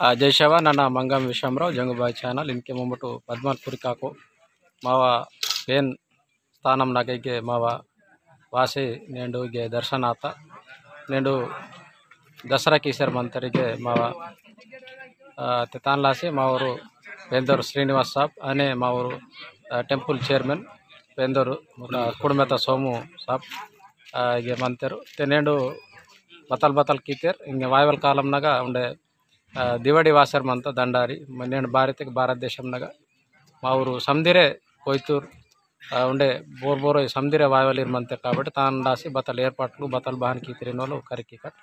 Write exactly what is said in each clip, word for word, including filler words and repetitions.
आ, जय सेवा, नना मंगम विश्वमराव, जंगुबाई channel, इनके मोमटु पद्मालपुरी काको, मावा पेन स्थानम नगा इगे मावा वासी नेंडु इगे दर्शन आता, नेंडु दसरा कीसर मंतर इगे मावा, आ, तेतान लासी मावरु पेंदर श्रीनिवास साहब, अने मावरु, आ, temple chairman पेंदर, आ, कुड़मेता सोमू साहब, आ, इगे मंतर, ते नेंडु बतल बतल कीतेर, इंगे वायवल कालम नगा उंडे आ, दिवाड़ी वासर मंता दंडारी, म-, नेंड बारितेके भारत देशम नगा, मा ऊरु समदिरे कोइतूर, आ, उंडे बोर बोरो समदिरे वायवलीर मंते काबट्टी, तान दासी बतल एर्पाटलु, बतल बहन कीतेर इनवालु करिकी कट।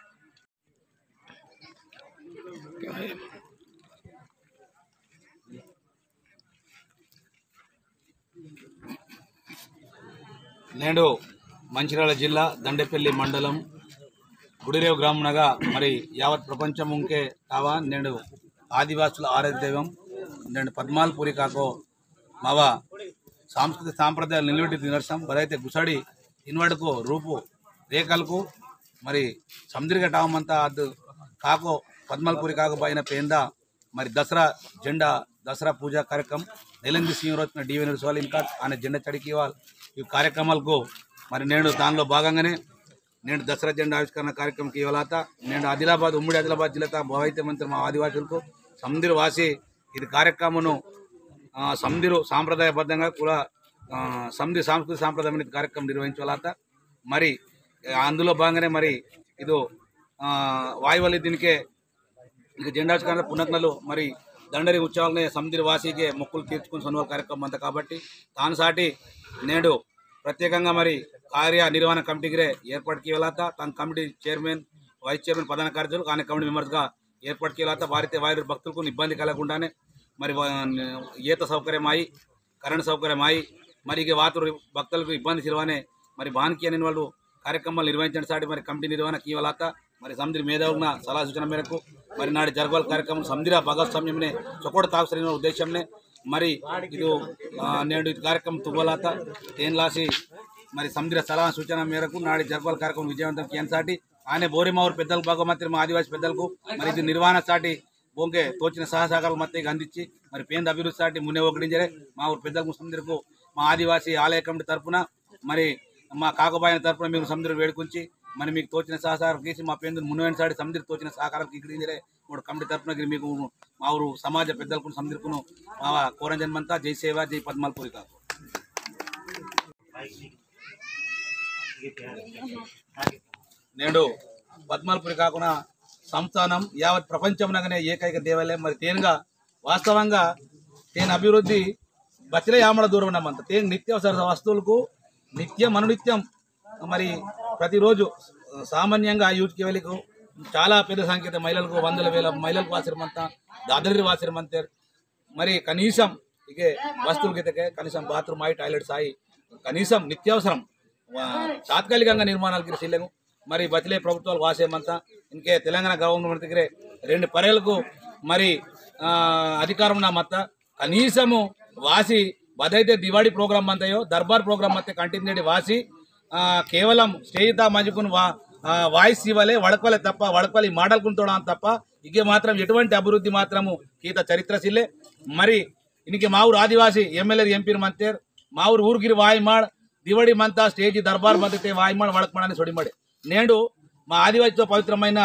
नेंडु मंचिर्याल जिल्ला दंडेपल्ली मंडलम गुडिरेव ग्रामनगा मरि यावत् प्रपंचम उंके तावा नेंडु आदिवासुल आराध्य दैवम नेंडु पद्मालपुरी काको मावा सांस्कृतिक सांप्रदायालु निलबेट्टि निदर्शनम बरैते गुसड़ी इनवडको रूपु रेखलकु मरि समदिरगा टावमंता अद्दु काको पद्मालपुरी काको बायना पेंदा मरि दसरा झंडा, दसरा पूजा कार्यक्रम नेलंगी सिंह रोचना डीएन सोलिन काट आने झंडा चढ़ी कीवाल। ई कार्यक्रमालकु मरि नेंडु दानिलो भागंगाने नेंडु दसरा झंडा आविष्करण कार्यक्रम कीवालाता। नेंडु आदिलाबाद, उम्मडी आदिलाबाद जिल्लाता भावैते मंत्री मा आदिवासुलकु समदिर वासी इदि कार्यक्रमनु, आ, समदिरु सांप्रदायबद्धंगा कुला, आ, समदिर सांस्कृतिक सांप्रदायमैन कार्यक्रम निर्वहिंचवालाता। मरि अंदुलो भागंगाने मरि इदु, आ, वायवली दिनके इनके झंडाविष्करण पुनकनलु मरि दंडारी उत्सवालने समदिर वासीके मोक्कुलु तीर्चुकुन सन्वाल कार्यक्रम मंता काबट्टी तान साटी नेंडु प्रत्येकंगा मरि कार्यनिर्वहण कमिटी गिरे एर्पाटु कीवालाता तान कमिटी chairman, vice chairman, प्रधान कार्यदर्शुलु आने कमिटी members गा एर्पाटु कीवालाता बारिते वायवली भक्तुलकु इब्बंदी कलगकुंडाने मरि वा-, येत सौकर्यम आई करंट सौकर्यम आई, मरि इगे वातुर भक्तुलकु इब्बंदी सिलवाने, मरि बानकी अनिन वाळ्ळु कार्यक्रमालु निर्वहिंचंडी साटी मरि कमिटी निर्वहण कीवालाता, मरि समदिर मेधावुलना सलहा सूचना मेरकु, मरि नाडि जरगवाल कार्यक्रम समदिरा भागस्वाम्यमने चोकोट तावसरिन उद्देश्यमने, मरि इदु, आ, नेंडु इदु कार्यक्रम तुगवालाता, तेन लासी मरि समदिरा सलहा सूचना मेरकु नाडि जरगवाल कार्यक्रम विजयवंतम कियन साटी, आने बोरे मावुर पेद्दल भागो मात्र मा आदिवासी पेद्दलकु, मरि इदु निर्वहण साटी, बोंके तोचिन सहा सहकारलु मत्तेके अंदिंची, मरि पेंद अभिवृद्धि साटी मुन्ने ओकडिंजरे, मा ऊरु पेद्दलकु समदिरकु, मा आदिवासी आलय कमिटी तरपुन, मरि मा काकोबायन तरपुन मीरु समदिरु वेडुकुंची, मरि मीकु तोचिन सहा सहकार कीसी मा पेंदुन मुन्ने साटी समदिरु तोचिन सहकारलु कीकडिंजरे, मोड़ कमिटी तरपुन गिरि मीकु मा ऊरु समाज पेद्दलकुन समदिरकुनु, मा कोरंजन मंता, जय सेवा, जय पद्मालपुरी काको। नेंडु पद्मालपुरी काकुना संस्थानम यावत् प्रपंचम नगने एकैक देवालय मरि तेनगा वास्तवंगा तेन अभिवृद्धि बचले यामड़ दूरम नमंत तेन नित्यवसर वस्तुलकु नित्यम अनुनित्यम मरि प्रतिरोजु सामान्यंगा use केवलिकु चाला पेद्द संख्यत महिललकु वंदल वेल महिललकु वासिर मंता दादरी वासिर मंतेर मरि कनीसम इगे वस्तुलकु इतके कनीसम bathroom आई, toilets आई, कनीसम नित्यवसरम, वा-, तात्कालिकंगा निर्माणालु गिरि सिल्लेंगु। मरि बचले प्रभुत्वालु वासे मंता, इनके तेलंगाना government गिरे रेंडु परेलकु मरि, आ, अधिकारम ना मत्ता, कनीसमु वासी बदैते दिवाड़ी program मंतयो, दरबार program मत्ते continue वासी, आ, केवलम stage ता मंजुकुन वा-, आ, voice इवले, वड़कवले तप्पा, वड़कवले माडलकुन तोड़ा तप्पा, इगे मात्रम एटुवंटि अभिवृद्धि मात्रमु कीता चरित्र सिल्ले। मरि इनके मावुर आदिवासी MLA एमपीर मंतेर, मावुर ऊर गिर वायमाड़, दिवाड़ी मंता stage दरबार मंते वायमाड़ वड़कमाड़ाने सोड़ीमाड़े। नेंडु मा आदिवासीतो पवित्रमैन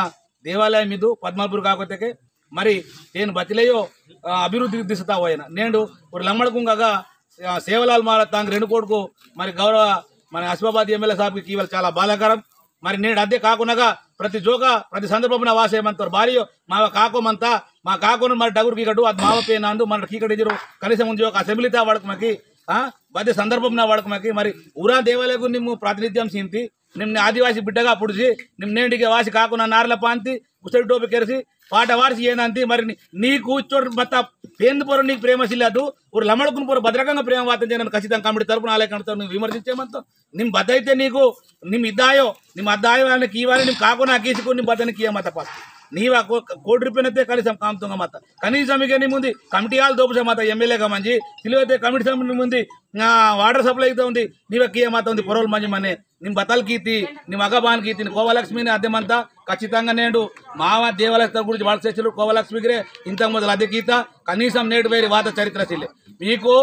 देवालयम इदु पद्मालपुरी काकोतेके मरि तेन बचलेयो, आ, अभिवृद्धि दिसता वयना। नेंडु ओर लम्मड़कुंगगा, आ, सेवलाल मारा तांग रेणुकोटकु मरि गौरव मरि आसिफाबाद MLA साहबकु कीवल चाला बाधाकरम। मरि नेंडु अद्दे काकुनगा प्रति जोका प्रति संदर्भमुन वासे मंतोर बारियो मावा काको मंता, मा काकोनु मरि डगुर कीकटु अद मावा पेनांदु मरि कीकटु इजरु कनीसम उंदी जोका assembly ता वड़कमकी, आ, बद्दे संदर्भमुन वड़कमकी मरि ऊरा देवालयकु निम्मु प्रातिनिध्यम सींती, निम्ने आदिवासी बिड्डगा पुड़सी, निम्ने इंडिगे वासी काकुना नारला पांती, उसेल डोबे केरसी, पाटा वारसी येनांती, मरि नी-, नीकु चोर बता पेंद पोरो नीकु प्रेम सिलादु, ओर लमड़कुन पोरो बदरकंगा प्रेम वातन जेनन कचितंग कमिटी तरपुन आलय कमिटी तरपुन विमर्शिंचे मंतो। निम बदैते नीकु, निम इदायो, निम अदायो आने कीवाले निम काकुना कीसिकु निम बदन किया मत पास। नीवा को-, कोटि रुपये नते कनीसम काम तुंगा मत। कनीसम इगे निम उंदी कमिटी आल दोपसे मत MLA का मंजी, सिलवते कमिटी सम निम उंदी, आ, water supply इता उंदी, नीवा किया मत उंदी परोल मंजी मने। निम बतल कीती, निम अगबान कीती, निम कोवालक्ष्मी ने अदे मंता, खच्चितंगा नेंडु मावा देवालय गुरिंचि वाळसेसिलु कोवलक्ष्मी गिरे इंतक मोदलु अदे कीता कनीसं नेंडु वेरे वात चरित्र सिले। मीकु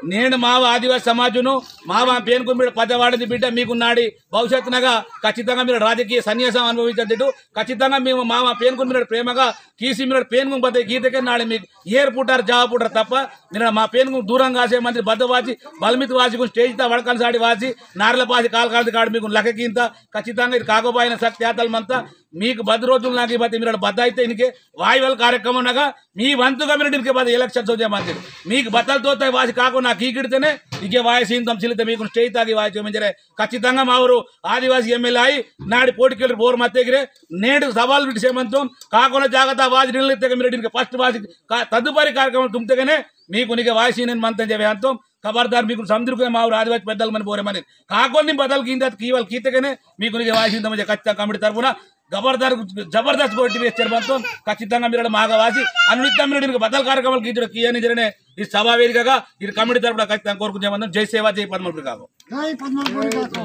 नेंडु मावा आदिवासी समाजुनु मावा पेनकुन मीर पदवाडदि बिड्ड मीकु नाडी भविष्यत्तुनगा खच्चितंगा मीर राजकीय सन्यासं अनुभविंचंदिटु खच्चितंगा मी मावा पेनकुन मीर प्रेमगा कीसी मीर पेनकुन बते गीतके नाडी मीकु एयर पुटार जाव पुटार तप्पा मीर मा पेनकुन दूरंगा आसे मंत्री बद्द वासी बलमित वासी कुन stage ता वड़कन साडी वासी नारल पासी काल काल काड मीकुन लके कींता खच्चितंगा इद कागोबायिन शक्ति आतल मंता मीक बद रोजुल नागी बते मिरड़ बद आइते इनके वायुवल कार्यक्रम नगा मी वंतुगा मिरड़ इनके बद election सोचे मंदिर मीक बतल तोते वासी काको ना की किड़तेने इगे वायसीन तम सिलिते मीकुन stage तागी वायचो मंजरे खच्चितंगा मावरु आदिवासी M L A आई नाडी पोटी केलर बोर मत्ते गिरे नेंड सवाल विट सेमंतोम काकोन जागता वासी निलते मिरड़ इनके first वासी का तदुपरि कार्यक्रम तुमते गने मीकुन इगे वायसीन मंतन जेवे अंतोम खबरदार मीकुन समदिरकुन मावरु आदिवासी पेद्दल मन बोरे मने काकोन निम बदल कींदत कीवल कीतेकने मीकुन इगे वायसीन तमजे कच्चा committee तरपुना खबरदार जबरदस्त गोटी वेचर बंतोन खच्चितंगा मिरड़ मागा वासी अनुनित्य मिरड़ इनके बदल कार्यक्रम कीजुड़ कियनि जरने इद सभा वेदिकगा इद committee तरपुना खच्चितंगा कोरकुन जेमंतोन जय सेवा जय पद्मल काको। जय पद्मल काको।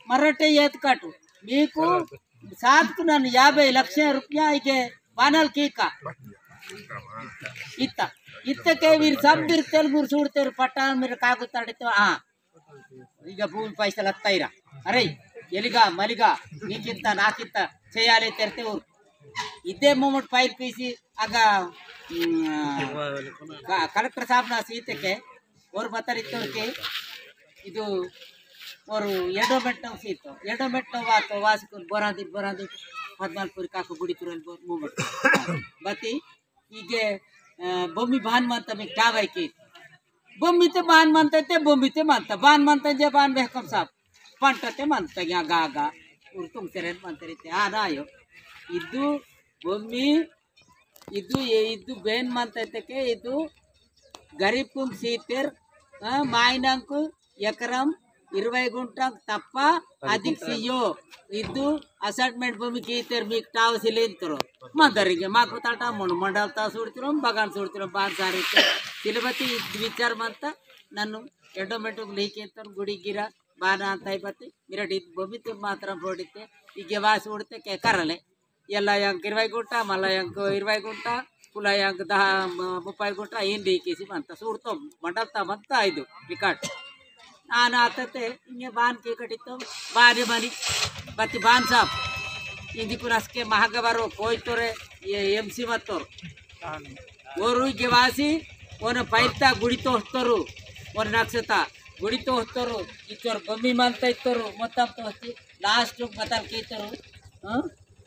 मरटे येत काटु मीकु सात कुनन याबे लक्ष रुपया इगे बानल कीका इत्ता इत्ते के वीर सब बीर तेलुगुर सूड़तेर पट्टा मीर कागु तड़ितो आ इगा भूमि पैसा लत्ताइरा अरे एलिगा मलिगा नीकिंता नाकिंता चेयाले तेरते ऊर इदे मोमट file पीसी अगा कलेक्टर साहब ना सीते के ओर बतल इत्तोर के इदु ओर एंडोमेंट नौ सीतो एंडोमेंट नौ वातो वासकुन बोरादी बोरादी पद्मालपुर काको गुड़ी तुरल मोमट बती इगे भूमि भान मंता मिक टावाई की भूमि ते भान मंता ते भूमि ते मंता भान मंता जे भान बेहकम साहब पंटा ते मंता या गा गा उर तुम तेरेन मंता रे ते आ ना आयो इदु भूमि इदु ये इदु बेन मंता ते के इदु गरीब कुंग सीतेर माइनंग एकरम इरवै गुंटा तप्पा अधिक सियो इदु असाइनमेंट भूमि कीतेर मीक टाव सिलेंतरो मंदरिगे माकु ताटा मोन मंडल ता सुड़तिरो बगान सुड़तिरो बान सारी सिलबती विचार मंता नन्नु एंडोमेंट लिखेंतर गुड़ी गिरा बाना अंताई बती मिरट इद भूमि ते मात्रम रोडिते इगे वास उड़ते के करले एल्ला यांक इरवै गुंटा, मल्ला यांक इरवै गुंटा, पुला यांक दहा, म-, मुप्पै गुंटा, इंडी किसी मंता सूड़तो, मंडलता मंता इदु, रिकॉर्ड। आना आतते, इंगे बान के कटितो, बाने मनी, बत्ती बान साहब। इंदी कुन असके महागवारो कोइतोरे, ये एमसी मत्तोर। ओरु इगे वासी, ओन पैता गुड़ी तोहतोरु, ओन नक्सता, गुड़ी तोहतोरु, इतोर बम्मी मंता इतोरु, मोत्तम तोहती, लास्ट बतल कीतोरु, हाँ?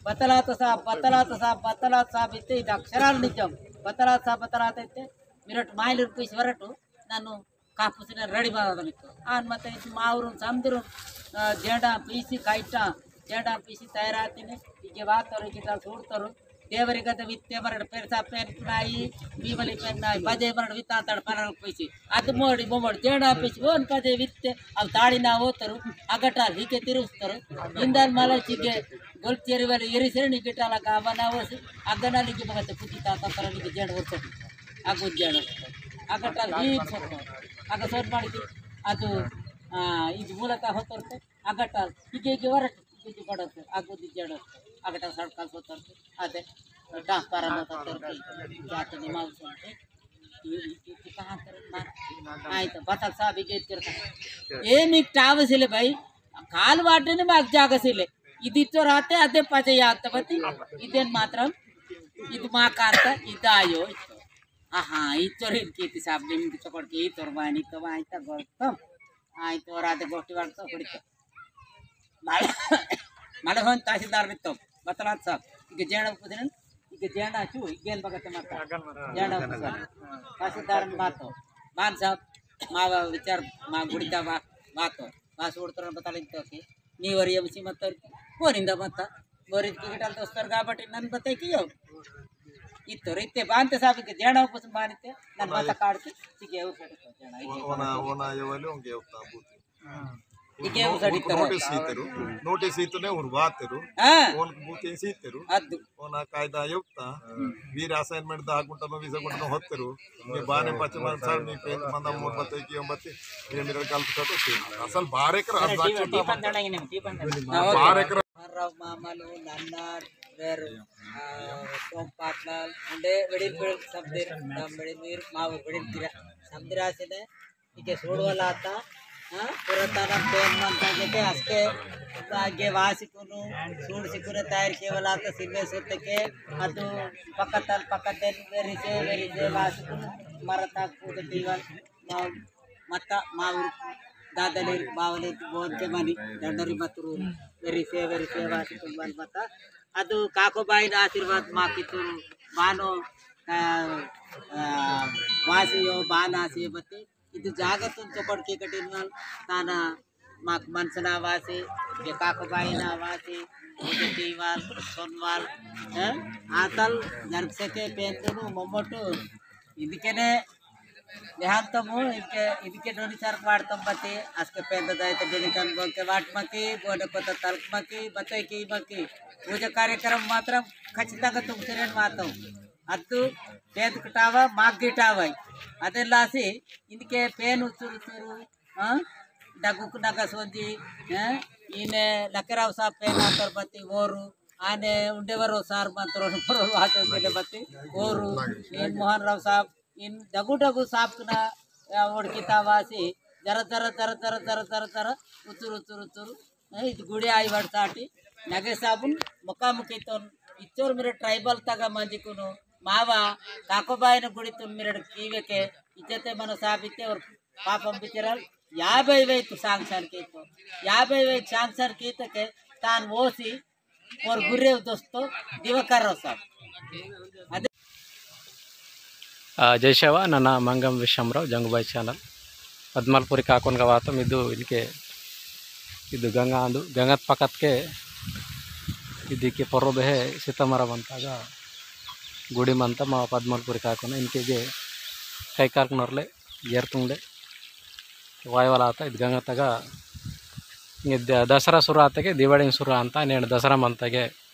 बतलात साहब, बतलात साहब, बतलात साहब इत्ते इद अक्षराल निजम। बतलात साहब, बतलात इत्ते मिरट माइल रुपये वरटु नन्नु कापुसिन रेडी बादनिक। आन मत इस माउरुन समदिरुन, अ, जेंडा पीसी काइटा, जेंडा पीसी तैरातिने, इगे वातोर, इगे सूड़तोर, देवरी गद वित्ते मरड पेरसा पेन कुनाई, बीवली पेन नाई, बजे मरड वित्ता तड़ परल पीसी। अद मोड़ी बोमड़ जेंडा पीसी, ओन बजे वित्ते, अब ताड़ी ना होतरु, अगटा हिके तिरुस्तरु, इंदन मलचिगे, गोलचेरी वाले एरी सेरनी गिटाला का बनावस, अगना लिखि बगत पुती ता तंत्र लिखि जेड़ वर्ष, अगु जेड़ वर्ष, अगटा हीप सको, अग सोन मार की, अदु, आ, इज मूलता होतोर ते, अगटा, इगे इगे वरट, इगे इगे बड़त, अगु दि जेड़ वर्ष, अगटा सड़कल सोतोर ते, अदे, डांस पारा होतोर ते, जात निमाल सोन ते, ये, ये, ये कहाँ कर मार, आई तो बतल साहब इगे करता, ए मिक टाव सिले भाई, काल वाटे ने बाग जाग सिले, इदितो राते अदे पजे याद तबती, इदेन मात्रम, इद मा कांता, इद आयो, इतो। आहा, इतोर इनके इति साब दिन की चोकड़ के इतोर बानी तो बानी ता गोल तो। आ, इतोर आते गोटी वाल तो कुड़ी तो। माल, माल होन तहसीलदार मित्तो, बतलात साब, इके जेंडा कुदिन, इके जेंडा चू, इगेन बगत मत। जेंडा कुदिन। तहसीलदार मातो। मान साब, मा विचार, मा गुड़िता बा, मातो। मा सूड़तोर बतल इतो की। नी वरी एमसी मत्तोर की, कोनिंदा मत्ता। वरी की गिटाल दोस्तर गाबटी नन बते कियो। इत्तोर इत्ते बांते साब के जेणा कुछ मानिते, नन मत्ता काड़ की, चिके ऊपर तो जेणा, इत्ते ओना, ओना ये वाले होंगे उतना बूते। इके ऊपर इत्ते नोटिस सीतेरु, नोटिस सीतने उर्वातेरु। हाँ। ओन बूते सीतेरु। अद्दु। ओना कायदा युक्ता, वीर असाइनमेंट दहा गुंटा में बीस गुंटा में होतेरु। ये बाने पच्चीस मन साल में पेंट मंदा मोड़ बते कियो बते, ये मेरा गलत कटो से। असल बारह एकर, हाँ, बारह एकर मामलु, नन्ना, वेरु, आ, सोम पाटलाल, उंडे वेड़िल पेड़ समदिर, दम वेड़िल मीर, मावर वेड़िल किरा, समदिर आसिने, इके सोडवालाता, हाँ, पुरातन पेन मंता जेके अस्के, आगे वासिकुनु, सूड सिकुने तयार केवलाता, सिल्वे सुत्तके, अतु पकतल, पकतेन, वेरिसे, वेरिसे वासिकुनु, मरता कूदतीवल, मा-, मत्ता मावुर दादलेर बावलेर बोनते मनी दंडरी मतुर वेरिसे वेरिसे वासी तुंगवाल मत्ता। अदु काको बाईन आशीर्वाद माकितुर बानो, आ, आ, वासियो बानासी बत्ती। इदु जागतुन चोपड़ के कटिन वाल ताना माक मनसना वासी, ये काको बाईना वासी, उजतीवाल, सोनवाल, हैं? आतल जरग सके पेंतुनु मोमोटु इदिकेने देहांतमु इदिके, इदिके डोनी चार वाटतम बती, अस्के पेंद दायते डोनी चार बोलके वाट मकी, बोने कोता तलक मकी, बतई की मकी। पूजा कार्यक्रम मात्रम खचितंगा तुमचरेन मातम। अद्दु पेंद कटावा, माग गिटावा। अदे लासी इनके पेन उचुर उचुर, हाँ? डगुक नगस वंजी, हैं? इने लकराव साब पेन आतर बती ओरु, आने उंडेवरो सार मंत्रो परोल वाचो गेले बती ओरु, इन मोहन राव साब इन डगु डगु सापकना, आ, ओड़किता वासी, जरा, जरा, जरा, उतुर, उतुर, उतुर, ए, इत गुड़े आई वड़ साटी, नगे साबुन, मुका मुकी तोन, इच्चोर मेरे ट्राइबल तगा मंजिकुनु, मावा, काकोबाई न गुड़ी तुन मेरे कीवे के, इज्जते मनो साबिते और पापम बिचरल, याबै वै तु सांगसन की तो, याबै वै सांगसन की तो के, तान वोसी, और गुर्रेव दोस्तों दिवाकर राव साहब। अदे आ, जय सेवा, नना मंगम विश्वमराव, जंगुबाई channel। पद्मलपुरी काकोन का वातम इदु इनके, इदु गंगा आंदु, गंगात पकत के, इदि के परोबे है, सीतामरा मंता गा, गुड़ी मंता मा पद्मलपुरी काकोन, इनके गे, कई कारक नरले, येर तुंगले, वायवाला आता, इद गंगा तगा, इंगे द-, दसरा सुरु आता के, दिवाड़ी सुरु आता, नेंड दसरा मंता के।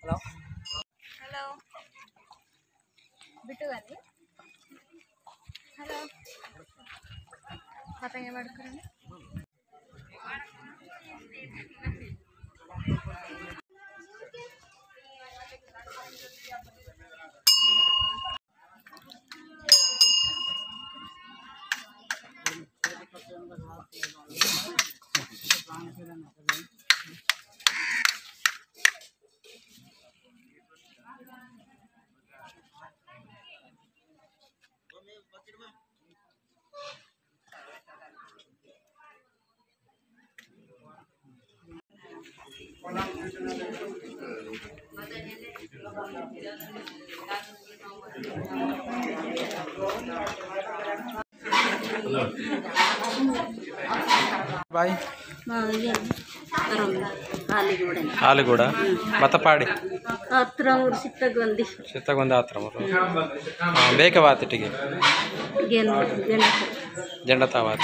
हेलो। हेलो। बिट्टू गांधी। हेलो। पतंग मारकर। भाई। हाँ, ये करम आलिगुड़ा। आलिगुड़ा। हम्म। मत पाड़ी। आत्रम और सित्तगोंदी। सित्तगोंदी आत्रम। हम्म। हाँ, बेके बात ठीक है। Gain, gain. झंडा ता बात।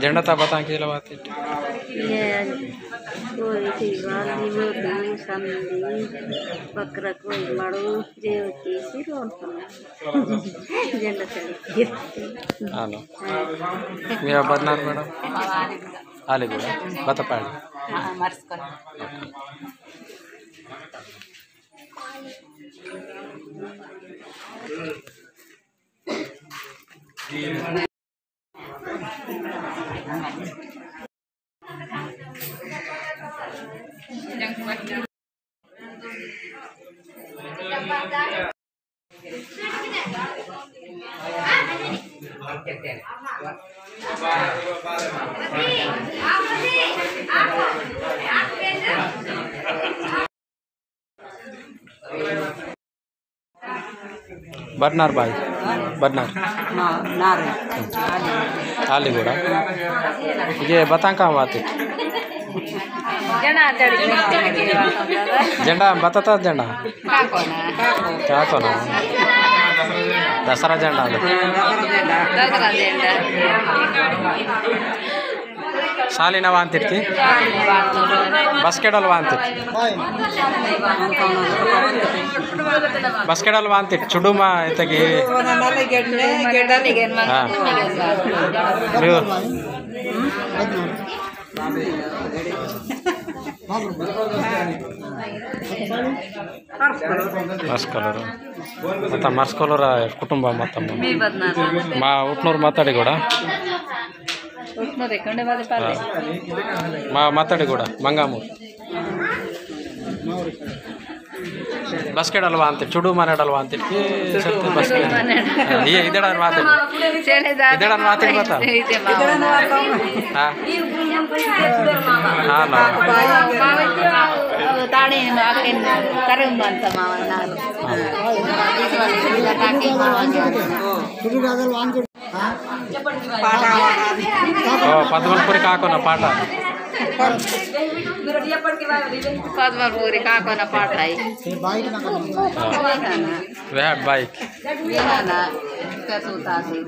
झंडा ता बतां के ला बात। ये कोई थी वाली वो दू संदी बकरा कोई मड़ू जेव की सिरोन पना। झंडा चली। हाँ नो। हाँ। मेवा बदनार मैडम। आले गुड़ा। बता पाड़ी। हाँ, मर्स कर। बदनार बाई, बदनार। हाँ, नार। आली गुड़ा। ये बतां कहाँ बात है? झंडा चढ़ी। झंडा बताता झंडा। काकोना। काकोना। दसरा झंडा। दसरा झंडा। सालिना वांतिट की? बस्केडल वांतिट। बस्केडल वांतिट। चुडुमा इतकी। हाँ। मर्स कलर। मत्ता मर्स कलर कुटुंब मत्ता। मा उटनूर माताडी गुड़ा। उटनूर एकोंडे वाले पाले। हाँ। मा माताडी गुड़ा, मंगामूर। बस्केडल वांते, चुडू मानेडल वांते, ये सत्य बस्केडल। ये इदेडल वांते। इदेडल वांते बता। हाँ। हाँ, ना। ताने ना, करें मानता मावा ना। हाँ। ओ, पद्मनपुरी काकोना पाटा। पद्मनपुरी काकोना पाटा है। हाँ। वह बाइक। वेहाना, इत्ता सूता सी।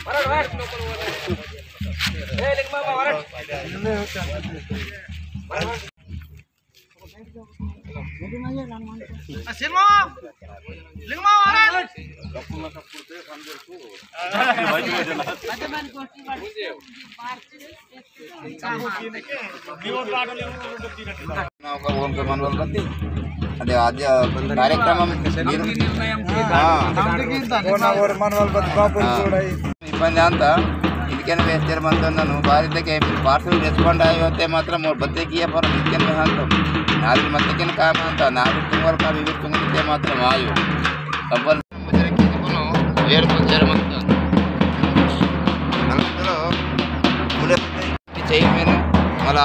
वरट, वरट। ए, लिंग मामा, वरट। सिल्वा, लिंग मामा, वरट। ना, ओन के मनवल बत्ती। अदे आज कार्यक्रम हाँ। ओन ओर मनवल बत्ती बाबू हाँ। इब्बंदी अंता, इदकेन वेस्टर मंतोन ननु, बारी तके पार्सल रेस्पोंड आयो ते मात्र मोर बत्ते किया पर इदकेन वेहांतो। नावी मत्तेकेन काम अंता, नावी तुंगल का विविध तुंगल ते मात्र आयो। संबल मुझे की कोनो, वेर तो जर मंतोन। नंगलो, मुले चेयरमैन, मला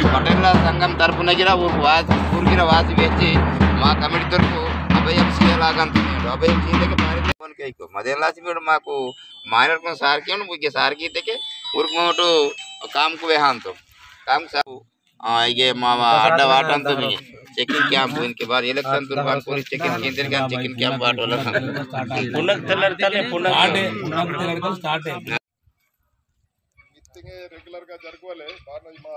पटेल संघम तरपुन गिरा ऊर वास, ऊर गिरा वास वेच्ची, मा कमिटी तरपु अभयम सीए लागंत। अभयम सीए के बारे में फोन कई को। मदेन लासी मेड माकु माइनर को सार के उन बुगे सार की ते के ऊर मोटो काम को वेहांतो। काम सा आ, इगे मावा अड्डा वाटन तो मिगे। चेकिंग कैंप इनके बार इलेक्शन दुर्बान पुलिस चेकिंग केंद्र का चेकिंग कैंप वाट वाला। पुनक तेलर तले पुनक। स्टार्ट है, पुनक तेलर तले स्टार्ट है। मित्तिंगे रेगुलर गा जरगवले, बानो इमा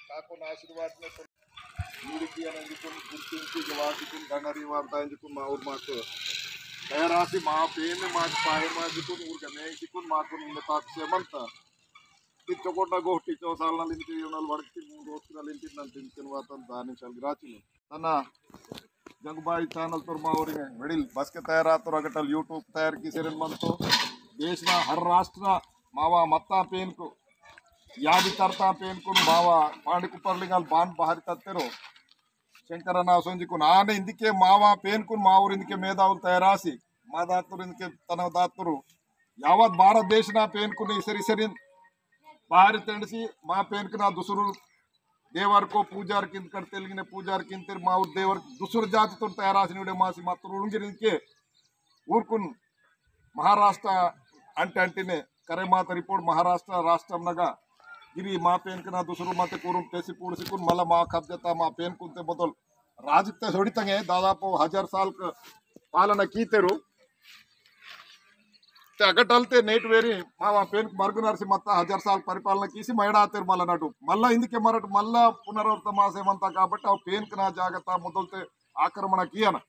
काकोन आशीर्वाद ने यूरिकी अनंजिकुन गुर्तिंची गवासिकुन गणरी वार्ता इंजिकुन मा उर्माक तयारासी मा पेन मा पाहे मा जिकुन उर्गने जिकुन माकुन इन्ने ताकसे मंता। इच्चो कोटा गोष्टी चो साल नलिंती योनल वड़की मूंद रोज नलिंती नलिंती वातन दानी साल गिराची। तना जंगुबाई channel तोर मावोरिंगे वेडिल बसके तयार आतोर अगटल YouTube तयार कीसेरेन मंतो। देशना हर राष्ट्रना मावा मत्ता पेनकु यादी तरता पेनकु मावा पांडी कुपर लिंगाल बान बाहरी तत्तेरो। शंकरना सोंजिकुन आने इंदिके मावा पेनकुन मावोर इंदिके मेधावुल तयार आसी। मा दातुर इंदिके तनव दातुर। यावत भारत देशना पेनकुन इसरी सरिन बाहरी तेंडसी मा पेनकुना दुसुरु देवर को पूजार किंद कर तेलगिने पूजार किंद तेर माउर देवर दुसुर जाति तोर तयार आसिन उड़े मासी मातुर उड़ुंगिर इंके ऊरकुन महाराष्ट्र अंटे अंटिने करे मात रिपोर्ट महाराष्ट्र राष्ट्रम नगा गिरी मा पेनकुना दुसुरु मते कुरुम पेसी पूर्सिकुन मला मा कब्जता मा पेनकुन ते बदल राजत्व सोडितंगे दादापु हजार साल क-, पालन कीतेरु। ते अगटलते नेट वेरी मावा पेन मरगुनरसी मत्ता हजार साल परिपालन कीसी मैडातेरु मल्ला नडु। मल्ला इंदिके मरट मल्ला पुनरावृतम आसेमंता काबट्टी अव पेनकुना जागता मोदलते आक्रमण कियाना।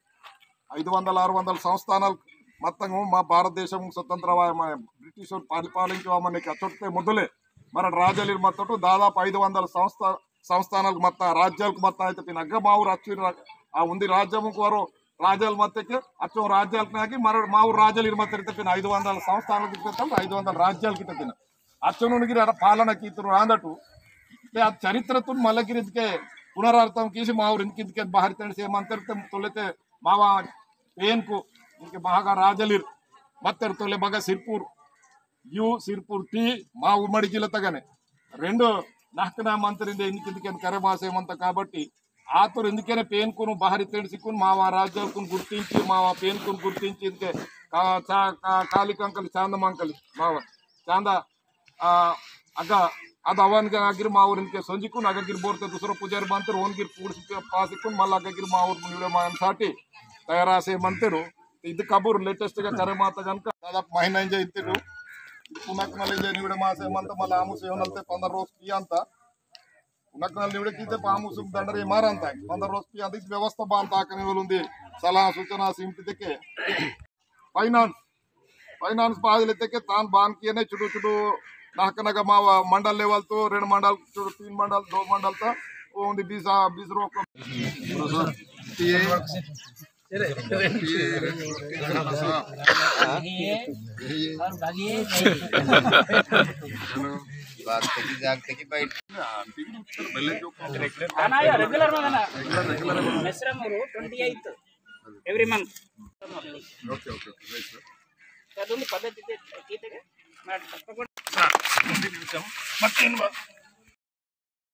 ऐदु वंदल आरु वंदल संस्थानाल मत्तंगु मा भारत देशम स्वतंत्र वाय-, मा ब्रिटिश परिपालिंचु वामने अचोट्टे मोदले मरट राजलीर मत्तटु दादापु ऐदु वंदल संस्था संस्थानालकु मत्ता, राज्यालकु मत्ता इत्ते पिन अग्ग मावोर अच्चु रा-, आ उंदी राज्यमुकु वरो राज्यालु मत्तेके, अच्चो राज्यालकु नाकि मरो मावोर राज्यालु इर मत्तेर इत्ते पिन ऐदु वंदल संस्थानालकु इत्ते तम, ऐदु वंदल राज्यालकु इत्ते पिन। अच्चो नुनगिर अरा पालन कीतुर आंदटु। ते आ चरित्रतुन मल्ला गिर इंदिके पुनरावृतम कीसी मावोर इंदिके इंदिके बाहरी तेंडसी मंतेर ते तोलेते मावा पेनकु इंदिके महागा राज्यालु इर मत्तेर तोले बगा सिरपुर यू सिरपुर टी मा उम्मडी जिल्ला तगने रेंडु नहकना मंतेर इंदे इनके इंदिके करे मासेमंता काबट्टी आतुर इंदिकेने पेनकुन बाहरी तेंडसीकुन मावा राज्यालकुन गुर्तिंची मावा पेनकुन गुर्तिंची इंदिके का-, चा-, का-, काली कंकली चांद मंकली मावा चांदा आ, अगा अद अवन गा अगिर मावोर इंदिके सोंजिकुन अगा गिर बोरते दुसरो पुजारी मंतेर ओन गिर पूर्सी पासीकुन मल्ला अगा गिर मावोर मुनिवरे मायन साटी तयार आसे मंतेरु। इद कबूर लेटेस्ट गा करे माता गनक दादापु महीना इंजे इत्तेरु। पुनकनल इंजे निवड़े मासेमंता मल्ला आमुस योनलते पंद्रह रोज पियांता। पुनकनल निवड़े कीते पामुसुम दंडरे मारंता। पंद्रह रोज पियांता इद व्यवस्था बांता कने वलुंदी सलाह सूचना सिमटी देके। फाइनेंस, फाइनेंस बाजले तेके तान बान कियने चुडू चुडू नाकनगा मावा मंडल लेवल तो रेंड मंडल चुडू तीन मंडल दो मंडल ता ओंदी बीस आ, बीस रोक। और भागिए। बात तेकी जाग तेकी बैठ। आना या रेगुलर में ना। मेसरा मोरू twenty eight every month. Okay, okay, okay, right, sir. अदोंदु पद्धति इत्ते, इत्ते का? मैं तप्पकुंडा। सर, ओंदु निमिषम। मत्तेनु बा-,